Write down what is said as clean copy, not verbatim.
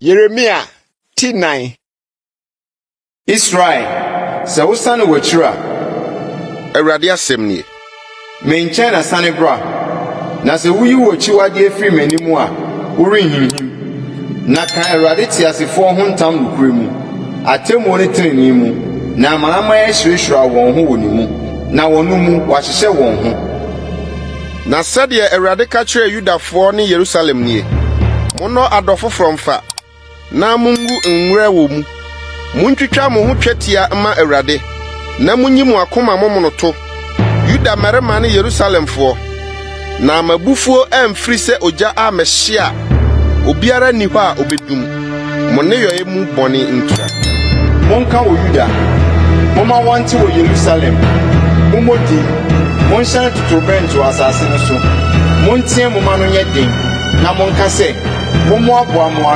Yeremia ti nan. Israel, sɛ wosane w'akyiri a. Awurade asɛm nie. Me nkyɛn na sane bra, na sɛ wuyi w'akyiwadeɛ firi m'anim a, worenhinhim. Na ka Awurade teasefoɔ ho ntam nokorɛ mu, atemmuo ne tenenee mu, na amanaman ahyirahyira wɔn ho wɔ ne mu, na wɔ no mu wɔahyehyɛ wɔn ho. Na sɛdeɛ Awurade ka kyerɛɛ Yudafoɔ ne Yerusalem nie, Monnɔ adɔ foforɔ mfa, na mungu nwera wɔ mu. Muntwitwa mo ho twetia mma Awurade, na munyi mo akoma momonoto, Yuda mmarima ne Yerusalemfoɔ, na m'abufuo amfiri sɛ ogya ammɛhye a obiara nni hɔ a obedum, mo nneyɔe mu bɔne ntira. Monka wɔ Yuda, momma wɔnte wɔ Yerusalem, mommɔ din, monhyɛn totorobɛnto wɔ asase no so, monteɛ mu ma no nyɛ den, na monka sɛ, Mommoaboa mo ano.